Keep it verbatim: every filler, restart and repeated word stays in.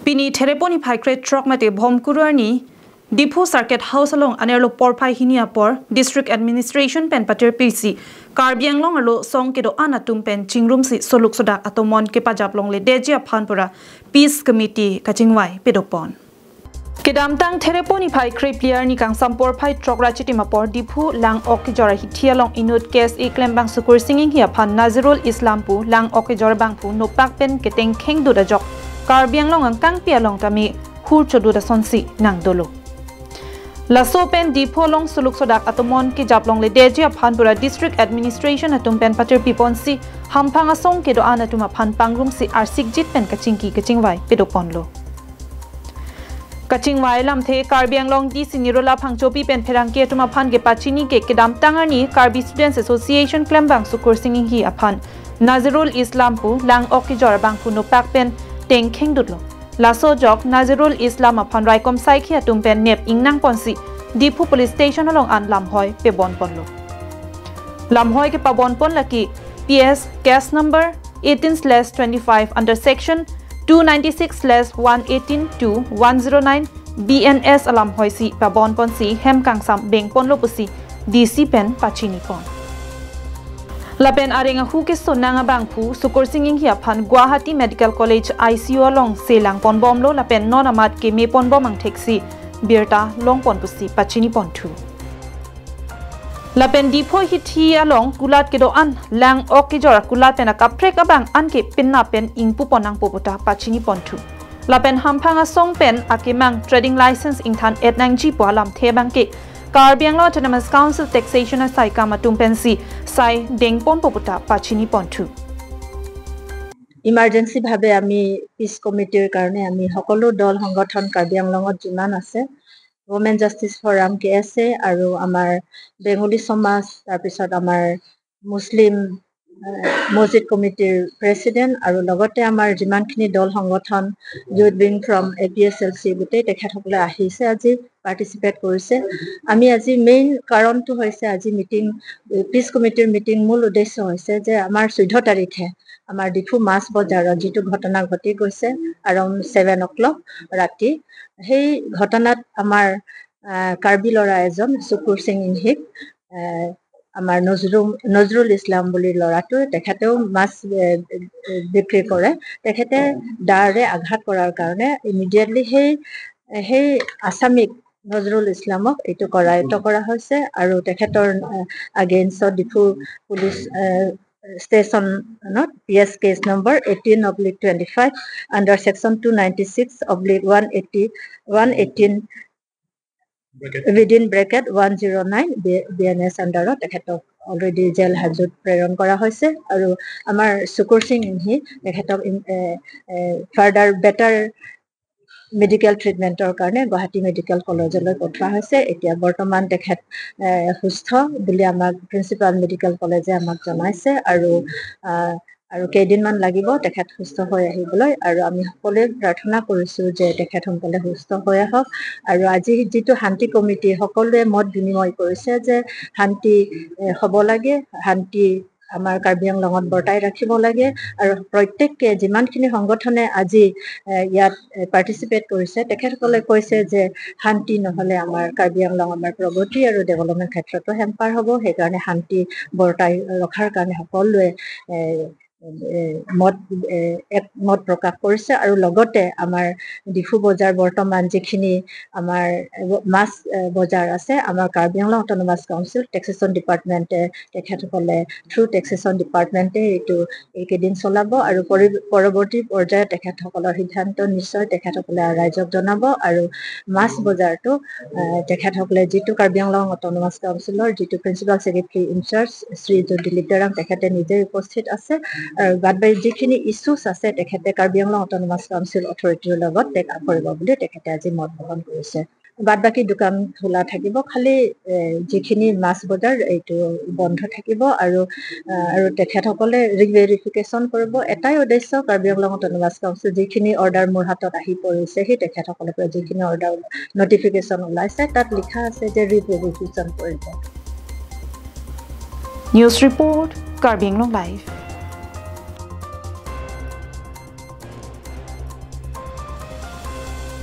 Pini Thereponi phai kre throk mate Bhomkuru arni Diphu Circuit House along anerlo porphai hini apor District Administration pen patirpisi Karbi Anglong arlo song kedo-an atum pen chingrumsi suluk sodak atomon kepajap longledetji aphan pura Peace Committee kachingvai pedopon. Kedamtang Thereponi phai kre phli arni kangsam porphai throk ra chitim apor Diphu Lang-ok kejor ahithi along inut K S A klembang Sukursing Enghi aphan Nazirul Islam pu Lang-ok kejor abangphu nopak pen ketengkheng dut ajok Karbi Anglong angkangpi along tame hur chodut asonsi nangdolo. Laso pen Diphu along suluk sodak atomon kejap longledetji aphan pura District Administration atum pen patirpiponsi hamphang asong kedo-an atum aphan pangrumsi arsikjit pen kachingki kachingvai pedoponlo. Kachingvai lamthe Karbi Anglong D C Nirola Phangchopi pen pherangke atum aphan kepachini ke kedamtang arni Karbi Students Association klembang Sukursing Enghi aphan Nazirul Islam pu Lang-ok kejor abangphu nopak pen tengkheng dutlo. Laso ajok Nazirul Islam aphan raikom saikhi atum pen nep ingnangponsi Diphu Police Station along an lamhoi pebonponlo. Lamhoi kepabonpon lake P S case number eighteen slash twenty-five under section two ninety-six slash one eighteen to one zero nine B N S alamhoisi pabonponsi hem kangsam bengponlo pusi D C pen pachinipon. Lapen areng ahu keso nang abangphu Sukursing Enghi aphan Guwahati Medical College I C U along selangponbomlo lapen non amat kemeponbom angtheksi birta longpon pusi pachiniponthu. Lapen Diphu ahithi along kulat kedo-an Lang-ok kejor kulat pen akaprek abang anke penap pen ingpupon nangpo pu ta pachiniponthu. Lapen hamphang asong pen akemang trading license ingthan-et nangji pu alamthe abangke Karbi Anglong Autonomous Council Taxation asaikam atum pensi sai dengponpo pu ta pachiniponthu. Emergency ভাৱে আমি পিচ কমিটিৰ কাৰণে আমি সকলো দল সংগঠন কাৰ্বি আংলঙত যিমান আছে, উমেন জাষ্টিচ ফৰাম, কে এছ এ, আৰু আমাৰ বেংগলী সমাজ, তাৰপিছত আমাৰ মুছলিম, এ, মছজিদ কমিটিৰ প্ৰেচিডেণ্ট আৰু লগতে আমাৰ যিমানখিনি দল সংগঠন, youth wing from A P S L C, গোটেই তেখেতসকলে আহিছে, আজি পাৰ্টিচিপেট কৰিছে। আমি আজি মেইন কাৰণটো হৈছে আজি মিটিং, পিচ কমিটিৰ মিটিং মূল উদ্দেশ্য হৈছে যে আমাৰ চৈধ্য তাৰিখে আমাৰ ডিফু মাছ বজাৰত যিটো ঘটনা ঘটি গৈছে এৰাউণ্ড ছেভেন অ' ক্লক ৰাতি, সেই ঘটনাত আমাৰ, আহ, কাৰ্বি ল'ৰা এজন চুকুৰ সিং ইংহিক, আহ, আমাৰ নজৰুম-, নজৰুল ইছলাম বুলি ল'ৰাটোৱে, তেখেতেও মাছ, এ, এ, বিক্ৰী কৰে। তেখেতে দাৰে আঘাত কৰাৰ কাৰণে ইমিডিয়েটলি সেই, সেই আছামীক নজৰুল ইছলামক এইটো কৰায়ত্ব কৰা হৈছে আৰু তেখেতৰ, এ, আগেইনষ্টত ডিফু পুলিচ, এ, ষ্টেচনত P S case number eighteen oblique twenty five under section two ninety six oblique one eighty, one eighteen within bracket one zero' nine B N S আণ্ডাৰত তেখেতক অলৰেডি জেল হাজত প্ৰেৰণ কৰা হৈছে। আৰু আমাৰ চুকুৰ সিং ইংহি তেখেতক ইন-, এ, এ, ফাৰ্ডাৰ বেটাৰ মেডিকেল ট্ৰিটমেণ্টৰ কাৰণে গুৱাহাটী মেডিকেল কলেজলৈ পঠোৱা হৈছে। এতিয়া বৰ্তমান তেখেত, এ, সুস্থ বুলি আমাক প্ৰিন্সিপাল মেডিকেল কলেজে আমাক জনাইছে আৰু, আ, আৰু কেইদিনমান লাগিব তেখেত সুস্থ হৈ আহিবলৈ। আৰু আমি সকলোৱে প্ৰাৰ্থনা কৰিছোঁ যে তেখেত সোনকালে সুস্থ হৈ আহক। আৰু আজি যিটো শান্তি কমিটি সকলোৱে মত বিনিময় কৰিছে যে শান্তি, এ, হ'ব লাগে, শান্তি আমাৰ কাৰ্বি আংলঙত বৰ্তাই ৰাখিব লাগে। আৰু প্ৰত্যেকে যিমানখিনি সংগঠনে আজি, এ, ইয়াত, এ, পাৰ্টিচিপেট কৰিছে, তেখেতসকলে কৈছে যে শান্তি নহ'লে আমাৰ কাৰ্বি আংলং আমাৰ প্ৰগতি আৰু ডেভেলপমেণ্ট ক্ষেত্ৰতো হেম্পাৰ হ'ব। সেইকাৰণে শান্তি বৰ্তাই ৰখাৰ কাৰণে সকলোৱে, এ, এ, মত, এ, এক মত প্ৰকাশ কৰিছে। আৰু লগতে আমাৰ ডিফু বজাৰ বৰ্তমান যিখিনি আমাৰ মাছ, এ, বজাৰ আছে, আমাৰ কাৰ্বি আংলং অট'নমাছ কাউন্সিল টেক্সেশ্যন ডিপাৰ্টমেণ্টে তেখেতসকলে থ্ৰু টেক্সেশ্যন ডিপাৰ্টমেণ্টে এইটো এইকেইদিন চলাব আৰু পৰি-, পৰৱৰ্তী পৰ্যায়ত তেখেতসকলৰ সিদ্ধান্ত নিশ্চয় তেখেতসকলে ৰাইজক জনাব। আৰু মাছ বজাৰটো, আহ, তেখেতসকলে যিটো কাৰ্বি আংলং অট'নমাছ কাউন্সিলৰ যিটো প্ৰিন্সিপাল ছেক্ৰেটাৰী ইনচাৰ্জ শ্ৰী দিলীপ তেৰাং তেখেতে নিজে উপস্থিত আছে। আৰু বাদ বাকী যিখিনি ইছ্যুছ আছে তেখেতে কাৰ্বি আংলং অট'নমাছ কাউন্সিল অথৰিটিৰ লগত টেক আপ কৰিব বুলি তেখেতে আজি মত গ্ৰহণ কৰিছে। বাদ বাকী দোকান খোলা থাকিব, খালি, এ, যিখিনি মাছ বজাৰ এইটো বন্ধ থাকিব। আৰু, আ, আৰু তেখেতসকলে ৰিভেৰিফিকেশ্যন কৰিব। এটাই উদ্দেশ্য, কাৰ্বি আংলং অট'নমাছ কাউন্সিল যিখিনি অৰ্ডাৰ মোৰ হাতত আহি পৰিছে, সেই তেখেতসকলৰ পৰা যিখিনি অৰ্ডাৰ নটিফিকেশ্যন ওলাইছে, তাত লিখা আছে যে ৰিভেৰিফিকেশ্যন কৰিব। News report, Karbi Anglong Live.